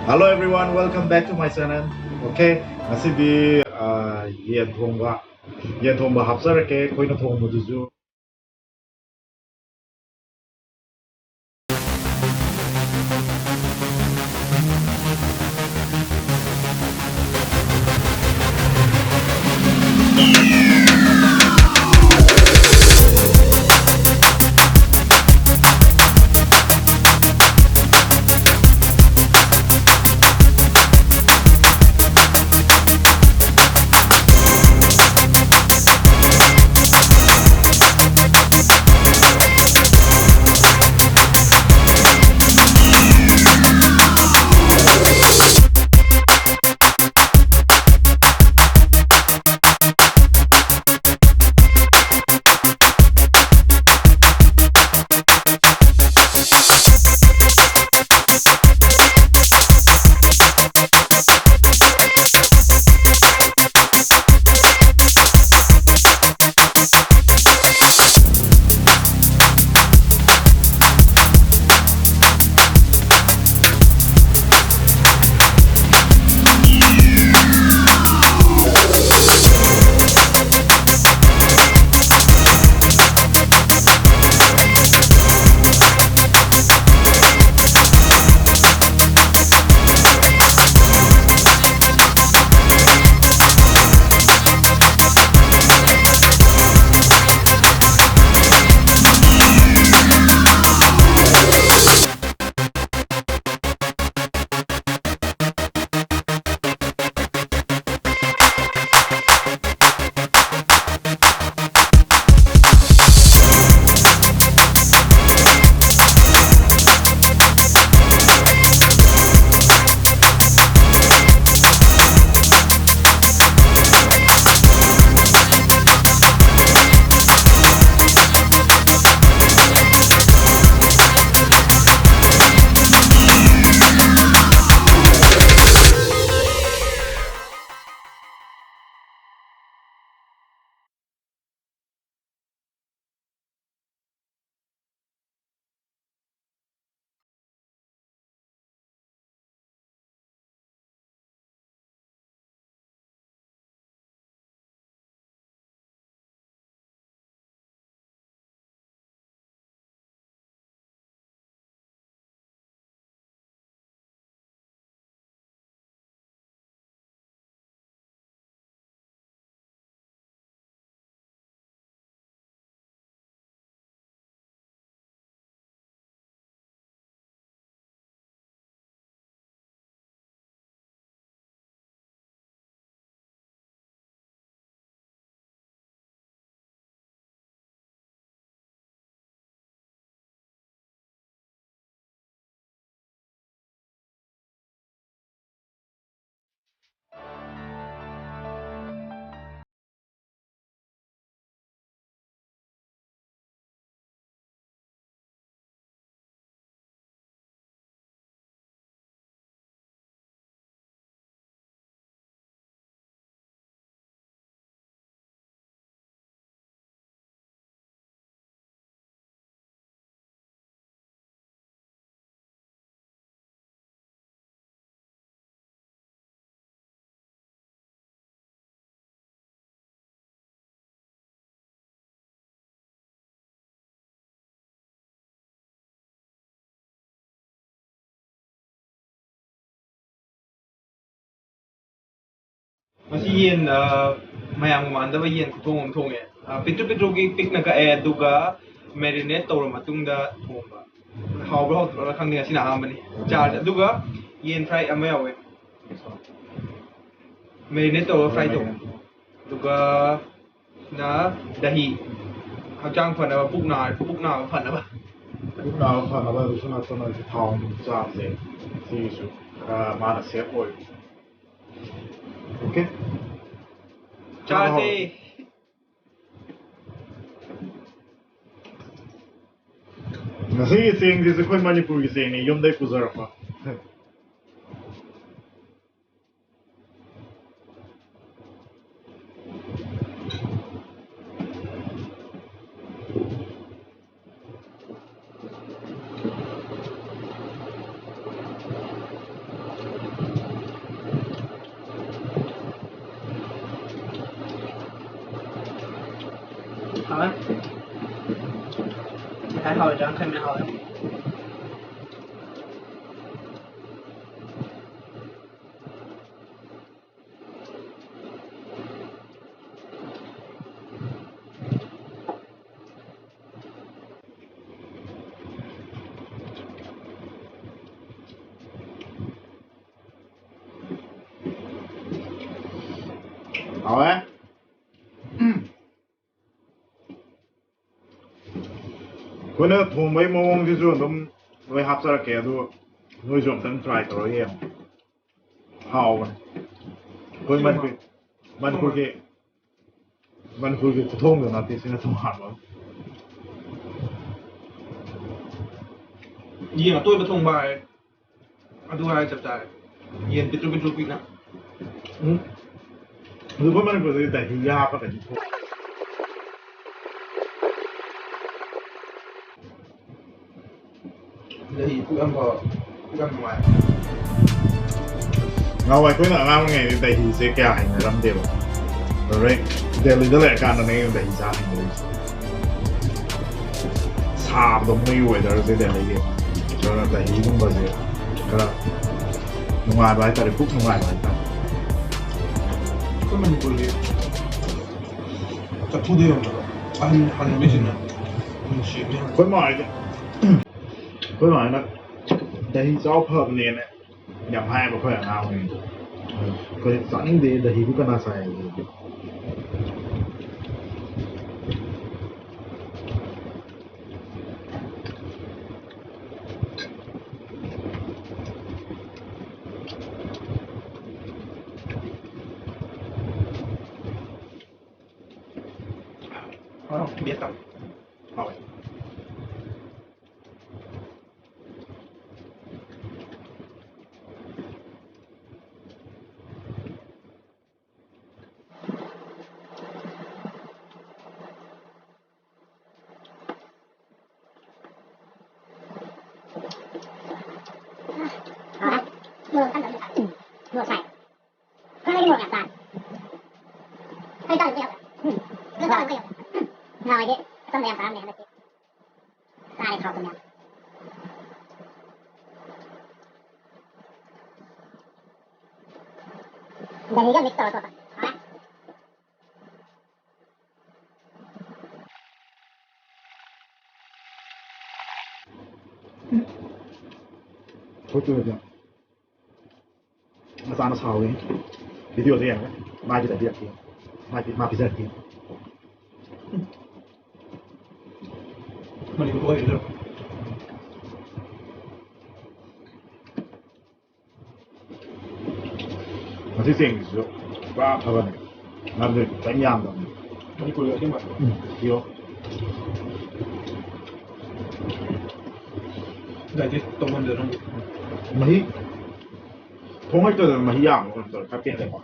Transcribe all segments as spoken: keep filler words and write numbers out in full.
Hello everyone, welcome back to my channel. Okay, ꯉꯁꯤꯗꯤ ꯑ, ꯌꯦꯟ ꯊꯣꯡꯕ, ꯌꯦꯟ ꯊꯣꯡꯕ ꯍꯥꯞꯆꯔꯛꯀꯦ꯫ ꯑꯩꯈꯣꯏꯅ ꯊꯣꯡꯕꯗꯨꯁꯨ ꯉꯁꯤ ꯌꯦꯟ, ꯑ, ꯃꯌꯥꯝꯒ ꯃꯥꯟꯅꯗꯕ ꯌꯦꯟ ꯈꯨꯊꯣꯡ ꯑꯃ ꯊꯣꯡꯉꯦ꯫ ꯑ, ꯄꯤꯛꯇ꯭ꯔꯨ ꯄꯤꯛꯇ꯭ꯔꯨꯒꯤ ꯄꯤꯛꯅ ꯀꯛꯑꯦ, ꯑꯗꯨꯒ marinate ꯇꯧꯔ ꯃꯇꯨꯡꯗ ꯊꯣꯡꯕ꯫ ꯍꯥꯎꯕ꯭ꯔꯥ ꯍꯥꯎꯇꯕ꯭ꯔꯥ ꯈꯪꯗꯦ, ꯉꯁꯤꯅ ꯑꯍꯥꯟꯕꯅꯤ ꯆꯥꯔꯁꯦ꯫ ꯑꯗꯨꯒ ꯌꯦꯟ fry ꯑꯃ ꯌꯥꯎꯋꯦ, marinate ꯇꯧꯔꯒ fry ꯇꯧꯕ꯫ ꯑꯗꯨꯒ ꯅ ꯗꯍꯤ, ꯍꯛꯆꯥꯡ ꯐꯅꯕ, ꯄꯨꯛ ꯅꯥ-, ꯄꯨꯛ ꯅꯥꯕ ꯐꯅꯕ꯫ ꯄꯨꯛ ꯅꯥꯕ ꯐꯅꯕ, ꯑꯗꯨꯁꯨ ꯅꯠꯇꯅ ꯍꯧꯖꯤꯛ ꯊꯥꯎ ꯅꯨꯡ ꯆꯥꯕꯁꯦ, ꯁꯤꯒꯤꯁꯨ ꯈꯔ ꯃꯥꯅ safe ꯑꯣꯏ꯫ Okay? ꯆꯥꯔꯁꯦ꯫ ꯉꯁꯤꯒꯤ ꯆꯦꯡꯁꯤꯁꯨ ꯑꯩꯈꯣꯏ ꯃꯅꯤꯄꯨꯔꯒꯤ ꯆꯦꯡꯅꯤ, ꯌꯨꯝꯗꯩ ꯄꯨꯖꯔꯛꯄ꯫ ꯍꯥꯎꯋꯦ꯫ ꯉꯁꯥꯏ ꯍꯥꯎꯋꯦ, ꯆꯥꯡ ꯈꯟꯕꯅ ꯍꯥꯎꯋꯦ꯫ ꯍꯥꯎꯋꯦ꯫ ꯑꯩꯈꯣꯏꯅ ꯊꯣꯡꯕꯒꯤ ꯃꯑꯣꯡꯁꯤꯁꯨ ꯑꯗꯨꯝ ꯂꯣꯏ ꯍꯥꯞꯆꯔꯛꯀꯦ, ꯑꯗꯨ ꯅꯣꯏꯁꯨ ꯑꯝꯇꯪ try ꯇꯧꯔꯒ ꯌꯦꯡꯉꯣ꯫ ꯍꯥꯎꯕꯅꯦ꯫ ꯑꯩꯈꯣꯏ ꯃꯅꯤꯄꯨꯔ, ꯃꯅꯤꯄꯨꯔꯒꯤ, ꯃꯅꯤꯄꯨꯔꯒꯤ ꯈꯨꯊꯣꯡꯗꯣ ꯅꯠꯇꯦ, ꯁꯤꯅ ꯇꯣꯉꯥꯟꯕ ꯑꯃ꯫ ꯌꯦꯟ ꯑꯇꯣꯏꯕ ꯊꯣꯡꯕ ꯍꯥꯏ, ꯑꯗꯨ ꯍꯥꯏꯔ ꯆꯞ ꯆꯥꯔꯦ꯫ ꯌꯦꯟ ꯄꯤꯛꯇ꯭ꯔꯨ ꯄꯤꯛꯇ꯭ꯔꯨ ꯄꯤꯛꯅ꯫ ꯎꯝ꯫ ꯑꯗꯨ ꯑꯩꯈꯣꯏ ꯃꯅꯤꯄꯨꯔꯗꯗꯤ ꯗꯍꯤꯒ ꯍꯥꯞꯄꯒꯗꯤ ꯊꯣꯡ-, ꯗꯍꯤ ꯄꯨꯛ ꯌꯥꯝ ꯐꯕ, ꯄꯨꯛ ꯌꯥꯝ ꯅꯨꯡꯉꯥꯏ꯫ ꯅꯍꯥꯟꯋꯥꯏ ꯑꯩꯈꯣꯏꯅ ꯑꯉꯥꯡ ꯑꯣꯏꯔꯤꯉꯩꯗ ꯗꯍꯤꯁꯦ ꯀꯌꯥ ꯍꯩꯅꯔꯝꯗꯦꯕ꯫ ꯑꯗꯨꯗꯩ ꯗꯦꯜꯂꯤꯗ ꯂꯩꯔꯀꯥꯟꯗꯅꯦ ꯑꯩꯅ ꯗꯍꯤ ꯆꯥ ꯍꯩꯅꯔꯤꯁꯦ꯫ ꯁꯥꯕꯗꯣ ꯃꯣꯏꯒꯤ weatherꯁꯦ ꯗꯦꯜꯂꯤꯒꯤ꯫ ꯑꯗꯨꯅ ꯗꯍꯤꯒꯨꯝꯕꯁꯦ ꯈꯔ ꯅꯨꯡꯉꯥꯏꯕ ꯍꯥꯏꯇꯥꯔꯦ, ꯄꯨꯛ ꯅꯨꯡꯉꯥꯏꯕ ꯍꯥꯏꯇꯥꯔꯦ꯫ ꯃꯅꯤꯄꯨꯔꯒꯤ ꯆꯐꯨꯗ ꯌꯣꯟꯕꯗꯣ ꯑꯍꯟ ꯍꯅꯨꯕꯤꯁꯤꯡꯅ ꯅꯨꯡꯁꯤꯕꯅꯦ꯫ ꯑꯩꯈꯣꯏ ꯃꯥ ꯍꯣꯏꯗꯤ, ꯑꯩꯈꯣꯏ ꯃꯥ ꯍꯣꯏꯅ ꯗꯍꯤ ꯆꯥꯎ ꯐꯕꯅꯦꯅ ꯌꯥꯝ ꯍꯥꯏꯌꯦꯕ ꯑꯩꯈꯣꯏ ꯑꯉꯥꯡ ꯑꯣꯏꯔꯤꯉꯩꯗ꯫ ꯑꯩꯈꯣꯏ ꯆꯥꯅꯤꯡꯗꯦ, ꯗꯍꯤꯕꯨ ꯀꯅꯥ ꯆꯥꯏ ꯍꯥꯏꯒꯦ? ꯍꯥꯎꯔꯦ, ꯕꯦꯁ ꯇꯥꯔꯦ꯫ ꯍꯥꯎꯔꯦ꯫ ꯍꯥꯎꯔꯦ꯫ ꯃꯣꯔꯣꯛ ꯀꯟꯗꯕꯅꯤꯅ꯫ ꯎꯝ, ꯃꯣꯔꯣꯛ ꯁꯥꯏ꯫ ꯈꯔꯗꯤ ꯃꯣꯔꯣꯛ ꯌꯥꯝ ꯆꯥꯔꯦ꯫ ꯑꯩ ꯆꯥꯗꯕꯗꯤ ꯌꯥꯎꯈ꯭ꯔꯦ꯫ ꯎꯝ꯫ ꯑꯗꯨ ꯆꯥꯗꯕꯗꯤ ꯌꯥꯎꯈ꯭ꯔꯦ꯫ ꯎꯝ꯫ ꯅꯍꯥꯟꯋꯥꯏꯗꯤ ꯑꯆꯝꯕ ꯌꯥꯝ ꯆꯥꯔꯝꯃꯦ, ꯍꯟꯗꯛꯇꯤ ꯆꯥꯔꯦ ꯊꯥꯎ ꯊꯨꯝ ꯌꯥꯝ꯫ ꯗꯍꯤꯒ mix ꯇꯧꯔ ꯇꯣꯠꯄ꯫ ꯍꯥꯎꯔꯦ꯫ ꯑꯩꯈꯣꯏ ꯆꯦ ꯍꯣꯏꯗꯤ ꯃꯆꯥꯅ ꯁꯥꯎꯏ꯫ Video ꯁꯦ ꯌꯦꯡꯉꯒ ꯃꯥꯏ ꯈꯤꯇ ꯄꯤꯔꯛꯀꯦ꯫ ꯃꯥꯏ ꯄꯤ-, ꯃꯥ ꯄꯤꯖꯔꯛꯀꯦ꯫ ꯃꯅꯤꯄꯨꯔ ꯑꯣꯏꯒꯗ꯭ꯔꯥ? ꯃꯁꯤ ꯆꯦꯡꯁꯤꯁꯨ ꯄꯨꯔꯥ ꯑꯐꯕꯅꯦ꯫ ꯃꯔꯝꯗꯤ ꯀꯔꯤꯝ ꯌꯥꯝꯗꯕꯅꯤ꯫ ꯃꯅꯤꯄꯨꯔꯒꯤ ꯑꯁꯦꯡꯕ꯫ ꯎꯝ, pure꯫ Digest ꯇꯧꯉꯝꯗꯦ ꯅꯪꯗꯤ꯫ ꯃꯍꯤ ꯊꯣꯡ ꯍꯩꯇꯗꯅ ꯃꯍꯤ ꯌꯥꯝꯕ ꯀꯩꯅꯣ ꯇꯧꯔꯦ, ꯈꯔ ꯄꯦꯠꯂꯦꯀꯣ꯫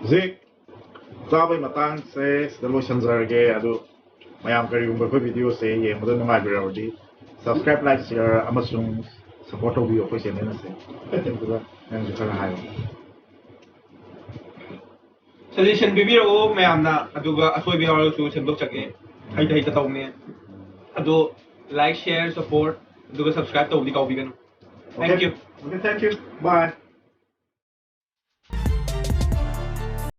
ꯍꯧꯖꯤꯛ ꯆꯥꯕꯩ ꯃꯇꯥꯡꯁꯦ ꯁꯤꯗ ꯂꯣꯏꯁꯤꯟꯖꯔꯒꯦ꯫ ꯑꯗꯨ ꯃꯌꯥꯝ ꯀꯔꯤꯒꯨꯝꯕ ꯑꯩꯈꯣꯏ video ꯁꯦ ꯌꯦꯡꯕꯗ ꯅꯨꯡꯉꯥꯏꯕꯤꯔꯕꯗꯤ subscribe, like, share ꯑꯃꯁꯨꯡ support ꯇꯧꯕꯤꯌꯨ ꯑꯩꯈꯣꯏ channel ꯑꯁꯦ꯫ ꯑꯗꯨꯒ ꯅꯪꯁꯨ ꯈꯔ ꯍꯥꯏꯌꯣ꯫ Suggestion ꯄꯤꯕꯤꯔꯛꯎ ꯃꯌꯥꯝꯅ, ꯑꯗꯨꯒ ꯑꯁꯣꯏꯕ ꯌꯥꯎꯔꯁꯨ ꯁꯦꯝꯗꯣꯛꯆꯒꯦ꯫ ꯍꯩꯇ ꯍꯩꯇ ꯇꯧꯅꯦ꯫ ꯑꯗꯣ like, share, support, ꯑꯗꯨꯒ subscribe ꯇꯧꯕꯗꯤ ꯀꯥꯎꯕꯤꯒꯅꯨ꯫ Thank you. Okay, thank you. Bye.